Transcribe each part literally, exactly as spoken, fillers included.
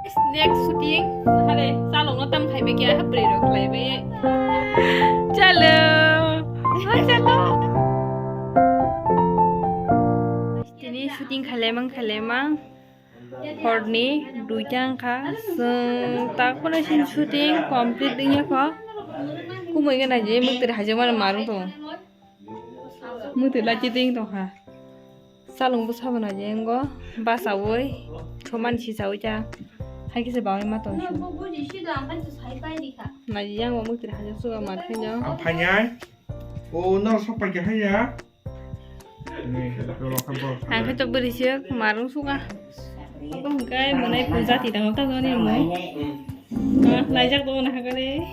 Next shooting, hare, chalok no tam khai be kya, ha, bwrwi rok khlai be. Chalo, ma chalo. Tini shooting khalemang, khalemang. Horni duita wngkha, chwng tak phano sin shooting complete wngya kho. Kumui gana je mwtwr hajakmani marwng tongo. Mwtwr lai chiding tongkha. Salong bwsa bo naidi wngkha, basaui, soman sisaui ta. Hai kisa baui ma tong. Naidi yang bo mwtwr hajak suga mar khaino. Ang phainai. O, noro sok pai kha ya. Ang khe to bwrwi se marung suka. Abo hwnkhe mwnai puja ti tangma ta jani mo. Naijak do na hagare.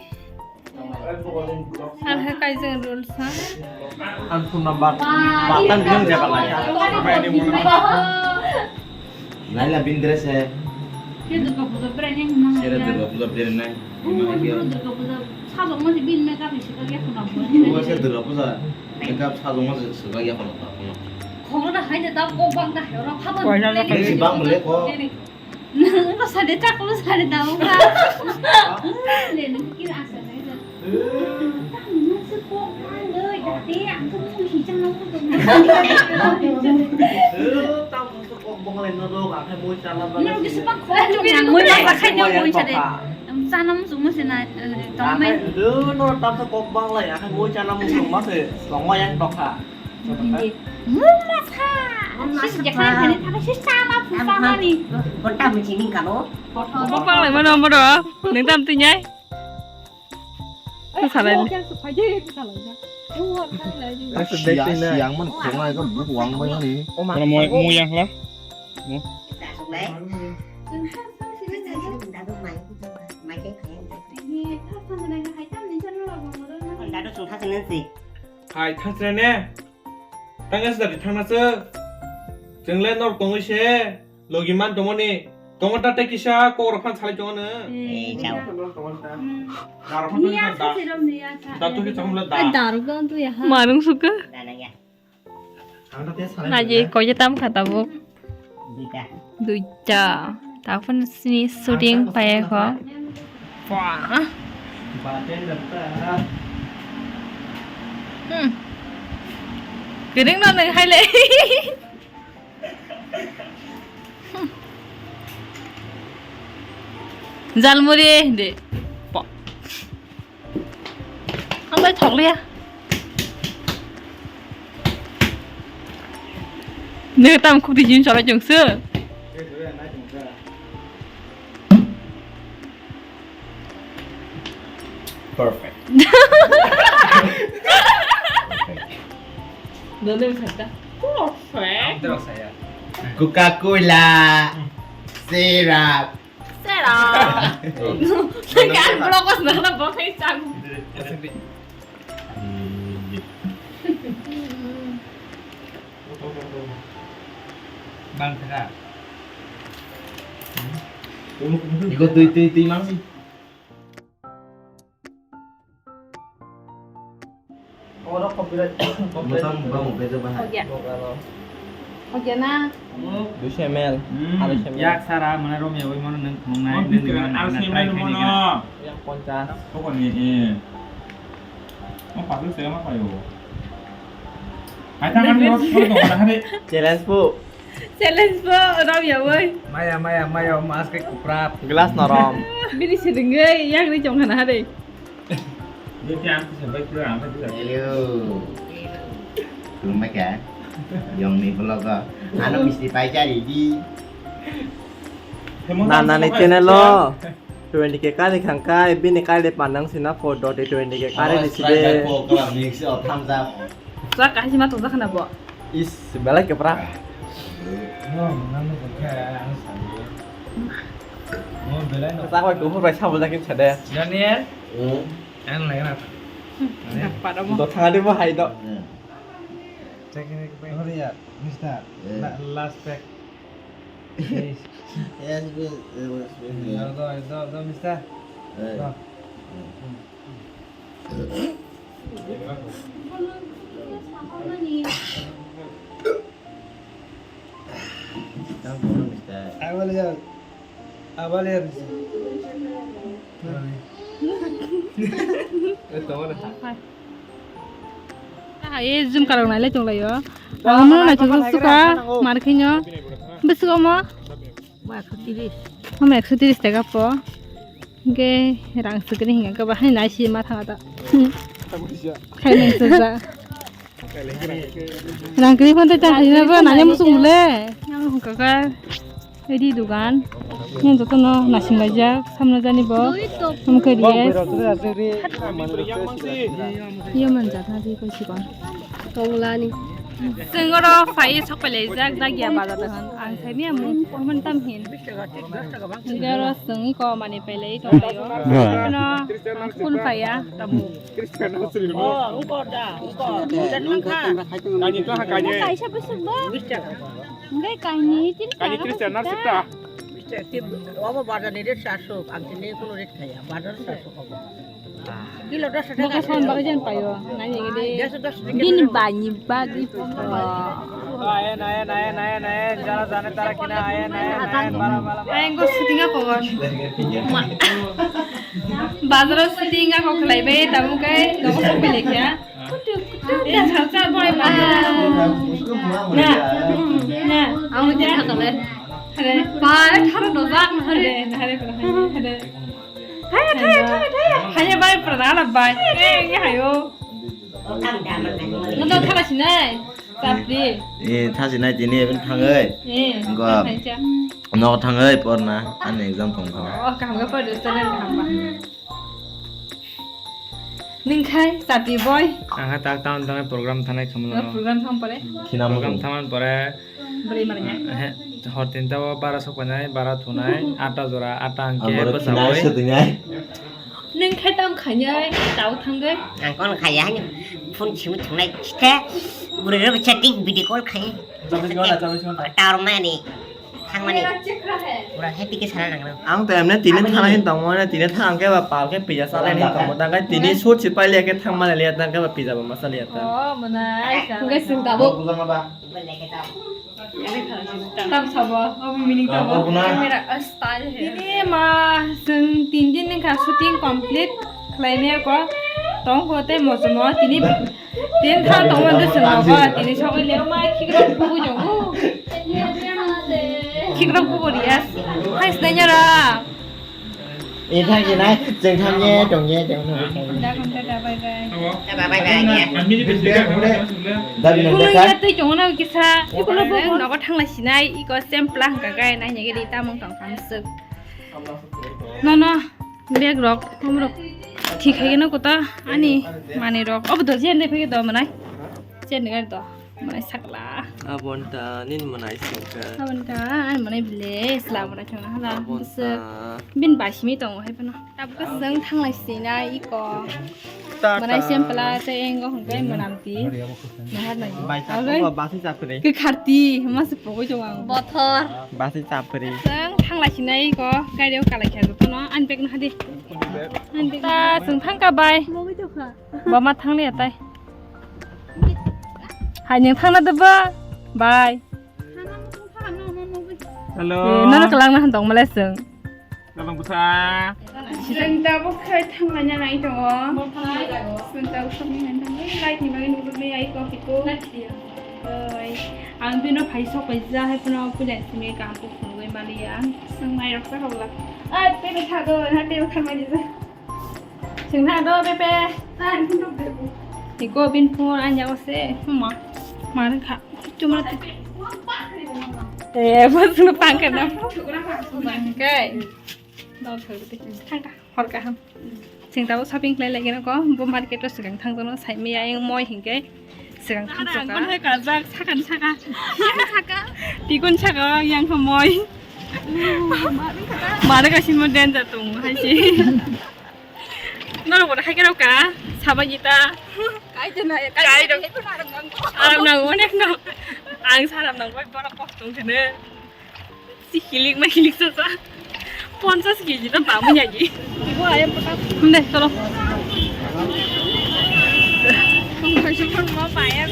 Ang khe kaijak rul sa. Ang phone number. Batan bilang jaga laya. Naila bindre se. Sere Durga Puja bere nai. Durga Puja sajok ma se bin makeup se kagya khuna. Durga Puja. Makeup sajok ma se swkang ya kono ta kono. Khoro na hai de ta kok bang ta hai ro pha bang. Bang le ko. Nang ko sade ta ko sade ta ko. Le nang kira asa nai da. Ta nang se kok bang le da te ang ko mu hi chang nang ko. Kok bang le no do ka khai moi chala ba. Nang kisa bang ko. Moi ba khai nang moi chade. Chanam sung mo se na tong mai. Do no ta kok bang le ya khai moi chanam sung ma se tong ma yang tok kha. Hindi. Mumasa. Mumasa. Sis jekai khani thaka sis sama phusa mani. Gonta mchini kalo. Obo pang lai mano moro. Neng tam tinyai. Tu salai. Siang, siang man khongai ka buk wang bai ni. Kono mo mo yang la. Mo. Dadu sung thasi nang si. Hai, thangchre ne. Tangga sida di thangna se. Chwng le nor tongwi se. Logi man tongmani. Tongo ta tei kisa kok rok phan salai tongo no. Eh, chao. Dar phan tongwi da. Da tu ki chong le da. Dar don tu ya ha. Marung suka. Dana ya. Naji, koye tam kha tabuk? Duita. Duita. Tapon sini shooting paya kho. Wah. Hmm. Gering no neng hai le. Jalmuri de. Po. Ang bai thok liya. Nang tam khuk di jin cholai chwng se. Perfect. Perfect. Perfect. Coca-Cola. Syrup. Sera. Kan blokos na na bokai sang. Bang kha. Iko tui tui tui mang si. Oro copyright. Bottom bang upai jaba hai. Hogya. Hogya na. Duiso M L. Hmm. Aroiso M L. Yak sara mane romya oi mano nang khungnai. Nang nang nang try khai nang. Yak ponchas. Pokoni eh. Mo pasu se ma payo. Hai ta kan ro ro to kana hare. Challenge po. Challenge po romya oi. Maya maya maya mas ke kuprap. Glass norom. Bini sidingai yang ni chong kana hare. Hello. Khulumbai kha. Yongni vlog o. Ano misti pai chari di. Nana ni channel o twenty K kari khangkai, bini kari panang sina photo de twenty K kari di side. Sa kahai sima tongja khana bo. Is belai kepra. No, nang no khe ang sani. No belai no. Sa koi kuhur bai sabo jakin sade. Daniel. Hmm. Ang lai na. Pada mo. Do thadi bo hai do. Hmm. Hurry up, mister. Hmm. La-, last pack. Please. Yes, yes, yes, yes. Do, do, do, do, mister. Hmm. Do. Hmm. Tang kono mister. I will go. Abale. Aha, e jumkarok nailai tonglaio. Ang no naithotok suka, mar khe no. Bwswk omo? Omo ekso tris taka po. Hingke rang swkani hingka khe bahai nai si ma thanga ta. Khainai sujak. Rang kwrwi phano tei ta khaina ba nanya muchung mole. Yang hwnkha kha edi dugan. Yang jotono naising laijak samna jani bo. Hwnkhe riye. Iyo manjak na di koi sikon. Tonglani. Sengoro phai sok pelaijak dagya bazar dahan. Ang saimia mung pohman tam hin. Garo sengi ko mani pelai tonglaio. Ba. Ano ang phul phaiya. Cristiano sini. Oh, engkau dah, engkau. Dan langka. Kani tu ha kani. Kaisa besuk ba. Enggak kani tin. Kani Cristiano sita. Obo bazar ni rate satu, ang tini kuno rate kaya. Bazar satu obo. Kilo dos taka. Maka son bagai jan payo. Nani gede. Dos dos. Bini bani bagi. Ayan, ayan, ayan, ayan, ayan. Jara jane tara kina, ayan, ayan, ayan. Bala, bala, bala. Ayan ko shooting ako gon. Bazaro shooting ako khlai bai, tamu kai, nogo sok bai lekya. Kutuk, kutuk, dah salsa boy, ma. Na, na, amu jana kale. Hare, pa, tharo dojak na hare, hare, hare. Haya, haya, haya, haya. Haya bai, pradana bai. Eh, ya hayo. Nonton thala sinai. Sapri. Eh, tha sinai tini, ebin thangoi. Eh, engko. Thancha. Nok thangoi porna, ani exam tong thang. Oh, kaham ga por, student kaham ba. Ningkhai, sapri boy. Angha tak town thangoi program thanai khamlo. Program thang pore. Khina program mo. Thaman pore. Bwrwi manya. He, hor tinta o bara sok painai, bara thunai, ata jora, ata hwnkhe bwsawoi. Nwng khe tamo khainai, tao thangwi. Ang kono khaiya hani phone simi thungnai chita, bwrwi rok chatting video call khai. Chobbish ghonta, chobbish ghonta. Tower mani, thangmani. Pura happy khe sana nangnang. Ang to emne tini thana hin tongmo, na tini thang khe ba pal khe pija salai hin tongmo, tang khe tini sut si pailiya khe thangmani liya, tang khe ba pija ba masa liya ta. Oh, mwnai. Hwnkhe chwng tabuk. Tam sabo, obo meaning tamo. Camera style he. Tini ma, chwng tin din wngkha shooting complete khlaimaya ko. Tong ko tei mojomo tini tin than tong mande chwng nogo. Tini sogwi leo ma khikrok kubui tongo. Khikrok kubui riya. Hai, sinai nyara. E thang je nai, chwng thang je, tong je, tong je. Da kon da, bye bye. Bye bye, bye bye. Dabi nang. Kuno ya twi tongo na kisa. Iko no bo nogo thang lai sinai, iko same plan ka kai nai nege di tamung tong kam suk. No no, bag rok, hom rok. Thik hai no kota ani mani rok. Obo do jen de phege do manai. Jen de do. Manai sakla. Abon ta nini manai singka. Abon ta, ani manai bile, sla manai thangna hala. Abon ta. Bwswk. Bin bai simi tongo hai phano. Tabuk swng thanglai sina iko. Ta ta. Manai sempla tei engo hwnkhe mwnamti. Nahar nai. Bai ta. Ogai. Ko basi chapri. Ke kharti, mas pogoi jong ang. Bothor. Basi chapri. Swng thanglai sina iko. Gari o kalai kha jotono. Ani bag no hadi. Ani bag. Ta swng thangka bai. Mogoi jokha. Bama thangli atai. Hai neng thangna de ba. Bye. Hello. Eh, nono kwlangna han tong malai swng. Kwlang bwsa. Swng tabuk khai thanglaina nai tongo. Swng tabuk sokni han tong. Light ni bagwi nukjaknai ai ko piko. Oi. Ang bino phai sok bai ja hai phano puila simi kaham khe phunugwi maliya. Swng nai rok sa rok la. Ai, tebe thago, na tebe thamani ja. Sing thang do, Pepe. Iko bin phone anja ose. Ma. Ma kha. Cuma tu. Eh, bos nu pangkat na. Okay. Dol thoi bete. Thang ka. Hor kaham. Sing tabo shopping khlai lagi na ko. Bo market o swkang thang jono sai miya yang moi hingke. Swkang thang saka. Kon hai kajak sakan saka. Saka. Tikun saka yang kho moi. Mare kasin mo danger tung hai si. Norok bo hai khe rok ka, sabai gita. Kai de na, kai de. Aram nang onek no. Ang saram nang bai borok kok tong khene. Si hilik ma hilik sa sa. Ponchas kg ta ba mu yagi. Ibo ayam pota. Hum de, cholo.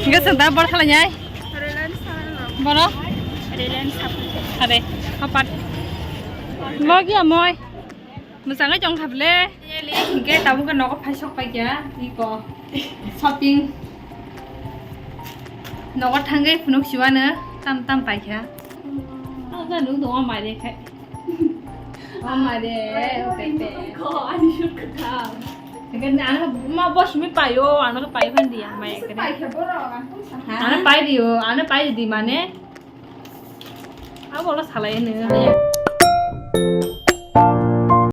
Hingga santa bor khala nyai. Boro? Are, hapat. Logi amoi. Mwchangwi tong kha ble. Hingke tabuk khe nogo phai sok pai kha. Iko. Shopping. Nogo thangwi phunuk siwano tam tam pai kha. Ang ja nung tongo mai de khai. Oh mai de. Ko ani shoot ka. Hingke ano ma boss mi payo, ano payo kan dia mai. Pai kha boro. Ano pai dio, ano pai di mane. Abo lo salai nung.